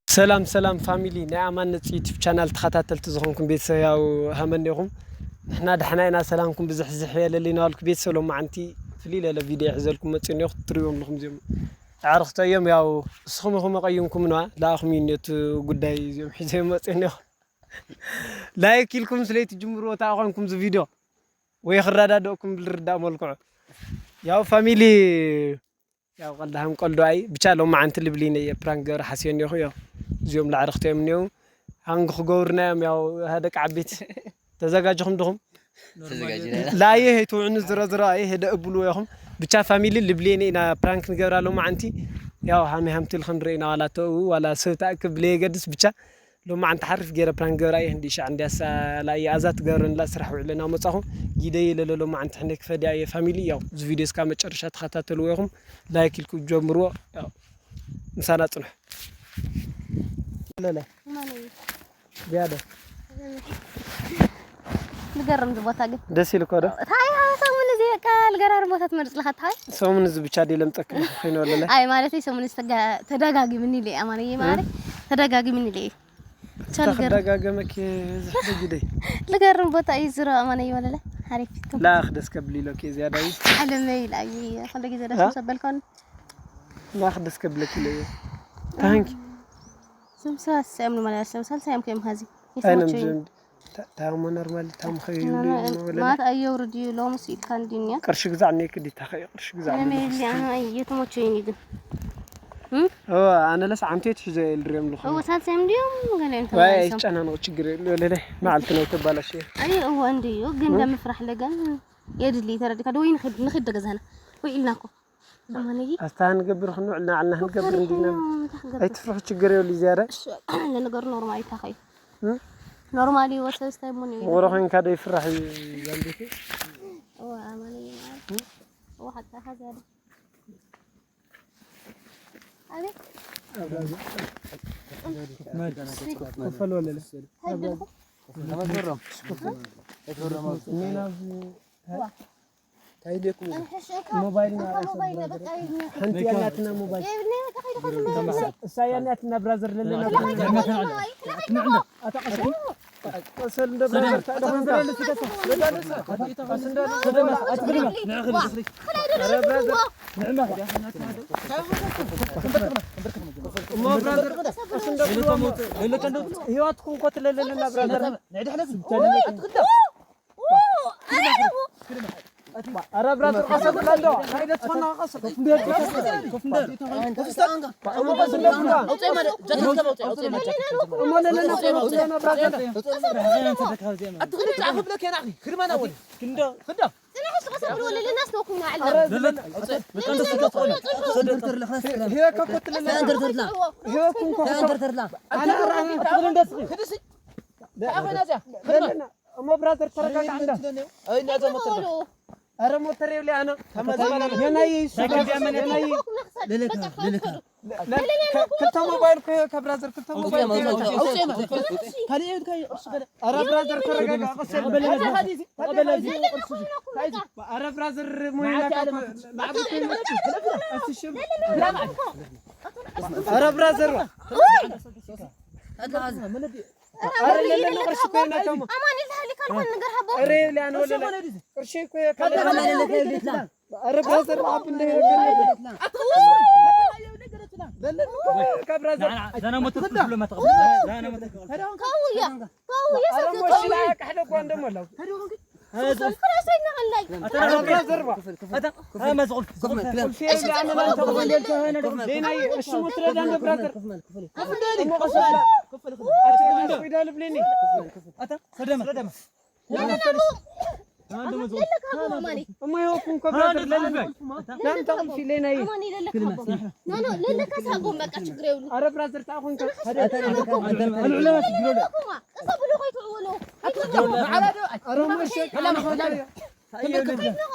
ሰላም ሰላም ፋሚሊ ናይ ኣማን ነፂ ዩቲብ ቻናል ተኸታተልቲ ዝኾንኩም ቤተሰብ፣ ያው ሃመኒ ኢኹም። ንሕና ደሕና ኢና፣ ሰላምኩም ብዝሕ ዝሕ የለልና በልኩ ቤተሰብ። ሎማዓንቲ ፍልይ ለለ ቪድዮ ሒዘልኩም መፂኡ እኒኦ ክትሪእዎም ኣለኹም። እዚኦም ኣዕርኽቶ እዮም፣ ያው እስኹም ኢኹም ኣቐይምኩም ነዋ። ለኣኹም እዩ ነቲ ጉዳይ እዚኦም ሒዘ መፂኡ እኒኦ። ላይክ ኢልኩም ስለይትጅምርዎ ተኣኾንኩም እዚ ቪድዮ ወይ ክረዳደእኩም ብልርዳእ መልክዑ። ያው ፋሚሊ ያው ቀልዲ ሃም ቀልዱ ኣይ ብቻ ሎማዓንቲ ልብሊነ እየ ፕራንክ ገበረ ሓስዮ እኒኹ። ያው እዚኦም ላዕርኽቶ እዮም እኒው ሃንግ ክገብሩና እዮም። ያው ሃ ደቂ ዓበይቲ ተዘጋጅኹም ድኹም? ተዘጋጅና ኢና። ላየ ሄትውዕኑ ዝረዝረ ኣይ ሄደ እብሉ ኢኹም። ብቻ ፋሚሊ ልብሊነ ኢና ፕራንክ ንገብራ ሎማዓንቲ። ያው ሃሚ ሃምቲ ልኽንርኢ ኢና ዋላ ተው ዋላ ሰብ ተኣክብ ብለየገድስ ብቻ ሎማዓንቲ ሓሪፍ ገይረ ፕራንክ ገብራ እየ። ህንዲ ሻዕ እንዲያሳ ላየ ኣዛ ትገብረንላ ስራሕ ውዕለና መጻኹ ጊደይ ለለ ሎማዓንቲ ሕነ ክፈድያ እየ ፋሚሊ። ያው እዚ ቪድዮ እስካ መጨረሻ ተኸታተልዎ ኢኹም። ላይክ ኢልኩም ጀምርዎ። ያው ምሳና ጽንሑ። ለለ ማነይ? ዝያዳ ዝገርም እዚ ቦታ ግን ደስ ኢልኮ ዶ? እንታይ ሰሙን እዚ በቃ ልገራርም ቦታ ትመርጽ ለኻ እንታይ? ሰሙን እዚ ብቻ ደይ ለምጸክ ኮይኑ ለለ። ኣይ ማለት ሰሙን እዚ ተጋ- ተደጋጊምኒ ኢለ ኣማነየ ማለት ተደጋጊምኒ ኢለ። ብቻ ልገርም ተደጋገመክ ዝሕደ ግደይ። ልገርም ቦታ እዩ ዝሮ ኣማነየ ወለለ ሓሪፍ እዩ። ላኽ ደስ ከብል ኢሎክ ዝያዳ እዩ። ዓለመይ ኢላ እዩ። ክንደ ግዜ ደስ እ? ምስ ኣበልካኒ። ላኽ ደስ ከብለክ ኢለ እዩ። ታንኪ። ስም ሰባት ሳይም ነው ማለት ሳይም ሳልሳይም ከይም ሀዚ። ኣይነም ይስሞቹ ዝም ታሞ ኖርማል ታሞ ኸይሉ ማለት ኣየውርድ እዩ ሎምስ ኢልካ እንዲንያ። ቅርሺ ግዛዕ ኔክ ዲታ ኸይ ቅርሺ ግዛዕ። ኣነ ሜሊ ኣነ እየተሞቹ ይኒ ግን ኦ ኣነ ለስ ዓንቴ ትሕዘ ኢልድርዮም ልኹ። እዎ ሳልሳይም እንዲዮም ገለ እንተ ወይ ማለት ሰም- ኣይጨናነቕ ችግር የለ ለለ መዓልቲ ነው ተባላሽ። ኣይ እዎ እንዲዩ ግን እ? እንደምፍራሕ ለገን የድሊ ተረዲካ ዶ ወይ ንኽድ ንኽድ ገዛና ወይ ኢልናኮ ኣማነይ ኣስታ ንገብር ክንውዕል ንዓልና ክንገብር እንዲና። ኣይትፍርሑ ችግር የብሉ ዝያዳ። ለነገሩ ኖርማል ይታኸዩ እ? ኖርማል ይወሰ ስታይ ሙን እዩ። ወረ ኮይንካ ዶ ይፍራሕ እዩ ዛንዴቴ? እዋ ኣማነይ ማለት እዋ ሓቃኻ ዝያዳ ኣቤት ክፈል ወለለ ተመስገን። ኣይትፈርም። ኣይትፈርም። ሜናብ እንታይ ኢለኩም? ሞባይል ና ሞባይል በቃ ይብኛ። ሓንቲ ያላትና ሞባይል። የብልናይ በቃ ከይዱ ከዚ ሞባይል። እሳ ያላትና ብራዘር ለለና። ኣታ ቀሰል። ቀሰል እንደ ብራዘር ታደረንታ። ለዳለሳ። ቀስ እንደ ለዳለሳ። ኧረ ብራዘር። ንዕማ። እሞ ብራዘር። ቀስ እንደ ለለከንዶ። ህይወትኩም እኮ ትለለልና ብራዘር። ንዕድ ሕለፍ። ኧረ ብራዘር ቀስ ብላ እንዶ። ናይ ደትኾና ቀስ። ኮፍ እንዶ። ኮፍ እንዶ። ኮፍ እንዶ። እሞ ቀስ እንዶ ብላ። እሞ ለለና ኮፍ እንዶ ብራዘር። ኣትኽልት ኣኽብለክ የናኺ። ክድመና ወዲ። ክንዶ። ክንዶ። ሄ ከኮት ለለና። ሄ ኩንኮ። ኣነ ራሚ። ኣትኽልት እንደስኺ። ክድሲ። ለለና። እሞ ብራዘር ተረጋጋ እንዳ። ኣይ፣ እንዳ ዘመተር። ኧረ ሞተር የብለይ ኣነ። የናይ እሱ የናይ። ለለካ፣ ለለካ። ክልተ ሞባይል እኮ ከብራዘር ክልተ ሞባይል። ኧረ ብራዘር ተረጋጋ። ቀስ በል። ኧረ ብራዘር ሞይና። ኧረ ብራዘር። ኧረ ለለና ቅርሺ እኮ የብለይ። ኣማን ኢልካ ሃሊካ ልኾን ነገር ሃቦ። ኧረ የብለይ ኣነ ወለለ። ቅርሺ እኮ የብለይ። ኧረ ብራዘር ኣብ እንደ ካብራዘር ዘና ሞተር ክፍሎ መተኸ ዘና ሞተር ካውያ ካውያ ሰጥቶ ካውያ ካሕደ ኳ እንደሞ ለው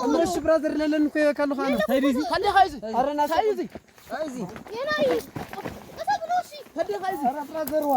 እምረሽ ብራዘር ለለን እኮ ይበካ ኣለኹ ኣነ። ታይ ዲዚ? ታይ ዲዚ? ታይ ዲዚ? ታይ ዲዚ? ታይ ዲዚ? የናይ? እዛ ብሎ እሺ። ታይ ዲዚ? ታይ ዲዚ? ኧረ ብራዘር ዋ።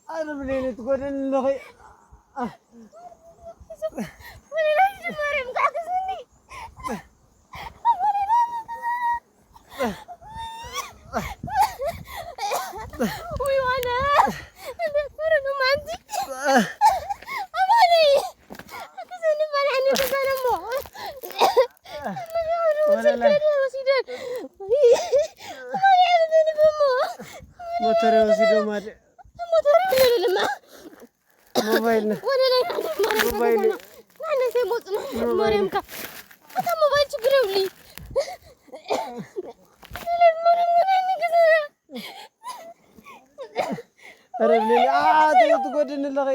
ኣረ ብሌን ትጎደል ኣለኺ። ሞተር ወሲዶም ኣደ ሞባይል ሞባይል ማርያምካ እታ ሞባይል ችግር የብሊ ኧረ ብለኒ ትጎድኒ ኣለኺ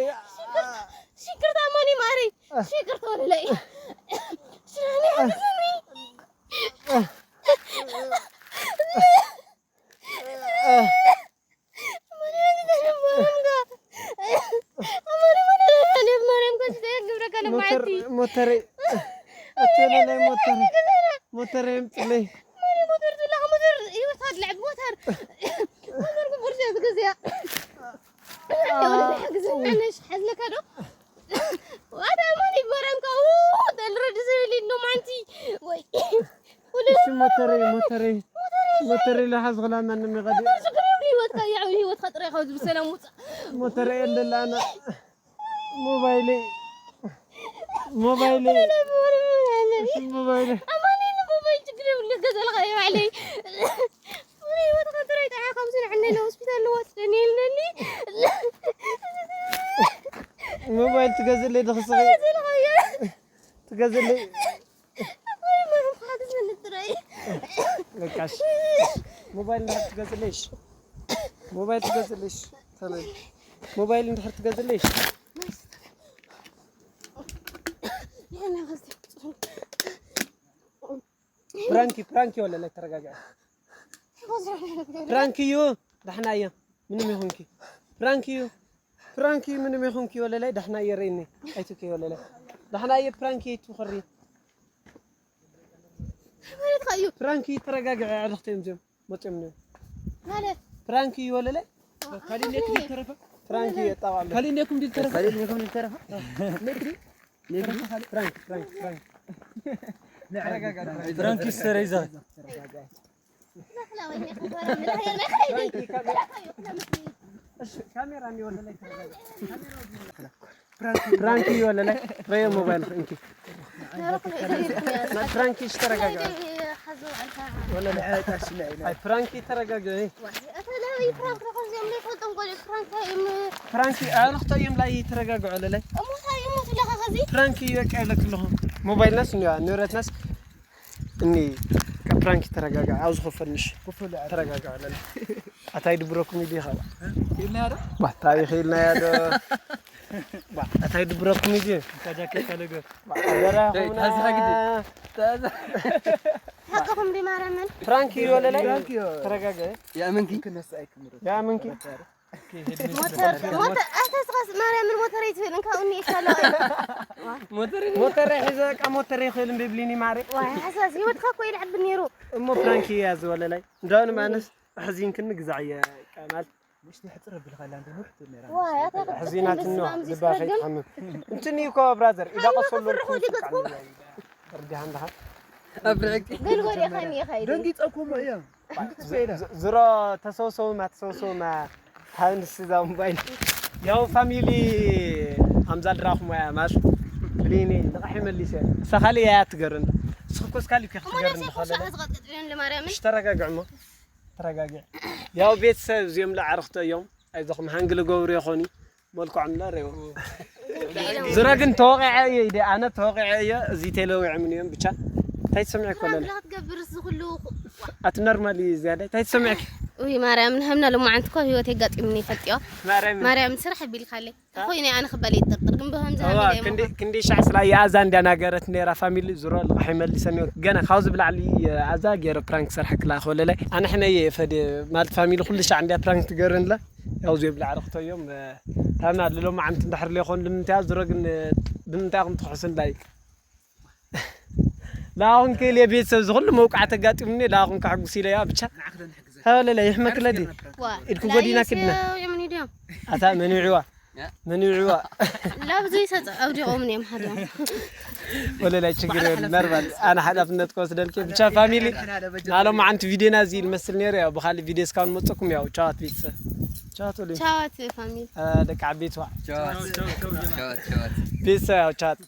ሽቅርታ ማኒ ማሪ ሽቅርታ ወለለይ ሽራኒ ሞተረይ ኣትበለለይ ሞተረይ ሞተረይ የምፅለይ ሞተረይ ሞተረይ ሞተረይ ለሓዝ ክላመን ምቐዲ ሞተረይ ህይወትካ ያው ህይወትካ ጥራይ ካብ ዝብል ሰላም ውፃእ ሞተረይ ኣለላ ኣነ ሞባይለይ ሞባይለይ ሞባይለይ ኣማኒ ሞባይል ችግር የብሉ ገዛልካ ይባዕለይ ህይወትካ ጥራይ ጥዓ ካብ ዝንዕነ ሆስፒታል ለዋፅደኒ የልነኒ ሞባይል ትገዝለይ ድኽስኸ ትገዝለይ በቃሽ ሞባይል እንድሕር ትገዝለይሽ ሞባይል ትገዝለይሽ ተለይ ሞባይል እንድሕር ትገዝለይሽ ፕራንኪ ፕራንኪ ወለለ ተረጋጋ ፕራንኪ እዩ ዳሕና እየ ምንም ይኹንኪ ፕራንኪ እዩ ፕራንኪ ምንም ይኹንኪ ወለላይ ዳሕና እየ ረይኒ ኣይትከይ ወለላይ ዳሕና እየ ፕራንኪ ኣይትኸሪ ማለት እዩ ፕራንኪ ተረጋግዐ ኣዕርኽቲ እዮም እዚኦም መፅኦም ነው ማለት ፕራንኪ እዩ ወለላይ ካሊኔት ተረፈ ፕራንኪ የጣቃሉ ካሊኔኩም ድል ተረፈ ከሊል ነኩም ተረፈ ፕራንክ ፕራንክ ፕራንክ ፍራንኪስ ተረይዛ እሺ፣ ካሜራ እኒ ወለላይ ተረጋጋ። ፕራንክ እዩ ወለላይ። ረዮ ሞባይል እንኪ። ፕራንክ እሺ፣ ተረጋጋ። ወለላይ። ኣይ፣ ፕራንክ ተረጋጋ። ፕራንክ ኣርኽቶ እዮም ላይ ተረጋጋ ወለላይ። ፕራንክ እዩ በቃ ይብለክ ኣለኹ። ሞባይልናስ እኒዋ ንብረትናስ እኒ ፕራንክ ተረጋጋ። ኣብ ዝኸፈልንሽ ተረጋጋ ወለላይ። ኣታይ ድብረኩም እዩ ዲኻ? ኢልና ያዶ? ባ ታሪኽ ኢልና ያዶ? ባ ኣታይ ድብረኩም እዩ? እንታ ጃኬት ፈለገ። ባ ኣደራ ሆና። ታዛ ግዲ። ታዛ። ሓቅኹም ዲ ማርያምን። ፕራንክ እዩ ወለላይ። ፕራንክ እዩ። ተረጋጋ። ያመንኪ? ክነሳ ኣይክምሩ። ያመንኪ? ሞተር ሞተር ኣተስኻስ ማርያምን ሞተረይ ትብል እንካ ኡኒ ይሻለው። ሞተር ሞተረይ ሒዘ በቃ ሞተረይ ይኽእል እምቢ ብሊኒ ማሪ። ዋይ ሓሳስ ህይወትካ እኮ ይልዕብ ነይሩ። እሞ ፕራንክ እያ ዝወለላይ። እንዳውንም ኣነስ ኣሕዚንክኒ ግዛዕ እየ ቃናል። ምሽቲ ሕጽር ብልኻ ኣላ እንደ ኑር ትነራ። ዋይ ኣታ ሕዚናትን ነው ልባ ከይትሓምም። እንትን እኮ ብራዘር ኢዳ ቆሰሎ ልኩ ርዲሃ እንዳኻ። ኣብ ብርዕቂ። ገልጎል ኢኻ እኒኢኻ ኢሉ። ደንጊጸኩም እያ። ዝሮ ተሰውሰውማ ተሰውሰውማ። ሃንስ እዛ ሞባይል ያው ፋሚሊ ኣምዛ ድራኹም እያ ማሽ ብሊኒ ንቕሒ መሊሰ። ሰኻሊ እያ ትገርን። ስኽኮስ ካሊ እኮ እሞ ክትገርን ነፍሲ ዝኾነ። ኮሻ ዝቐጥቅጥ ቢሆን ለማርያምን። እሺ ተረጋግዕ እሞ። ተረጋግዕ። ያው ቤተሰብ እዚኦም ለዓርኽቶ እዮም። ኣይዞኹም ሃንግሊ ገብሩ ይኾኑ። መልክዖም ለ ሬው። ዝሮ ግን ተወቂዐ እየ ኢደ ኣነ ተወቂዐ እየ። እዚ ተለዊዖም እዮም ብቻ። እንታይ ትሰምዒ እኮ ለለ? ብላ ክትገብር እዚ ኩሉ ኣቲ ኖርማል እዩ ዝያዳ። እንታይ ትሰምዒ? ውይ ማርያም ንሃምና ሎማዓንቲ እኮ ህይወት የጋጢምኒ ይፈልጥዮ። ማርያም ማርያም ስራሕ ቢልካለይ። ተኾይነ ኣነ ክበል ይጥርጥር ግን ብሃምዚ እዋ ሃሚለ ክንዲ ይምዃን። ክንዲ ሻዕ ስላ የኣዛ እንዳናገረት ነራ ፋሚሊ ዝሮ ልቕሒ መልሰን እዮም። ገና ካብዚ ብላዕሊ ኣዛ ገይረ ፕራንክ ሰርሐክላ ኮለላይ ኣነ ሕነ እየ ፈደ ማለት ፋሚሊ ኩሉ ሻዕ እንዲያ ፕራንክ ትገርንለ። ያው ዚ ብላዕ ረኽቶ እዮም። ታና ልሎም ዓምት እንዳሕር ሌኾን ልምንታይ ዝሮ ግን ብምንታይ ኹም ትሕስን ላይክ ላኹን ክል የቤተሰብ ዝኹሉ መውቃዕት ኣጋጢሙኒ ላኹን ካሕጉስ ኢለያ ብቻ። ሃለለ ይሕመክለ ዲ ዋ ኢድኩ ጎዲና ክድና። የምን ዲዮም ኣታ መን ይዕዋ መን ይዕዋ ላብዙ ይሰጥ ኣውዲቖምን እዮም ሓዲኦም። ወለላይ ችግር የለን ነርማል። ኣነ ሓላፍነት ክወስደልኪ ብቻ ፋሚሊ። ናሎም ዓንቲ ቪዲዮና እዚ ይመስል ነይሩ። ያው ብኻሊ ቪዲዮ እስካሁን መፀኩም ያው ቻዋት ቤተሰብ ቻዋት ወለ ቻዋት ፋሚሊ። ደቂ ዓቤት ዋ ቻዋት ቻዋት ቻዋት ቤተሰብ ያው ቻዋት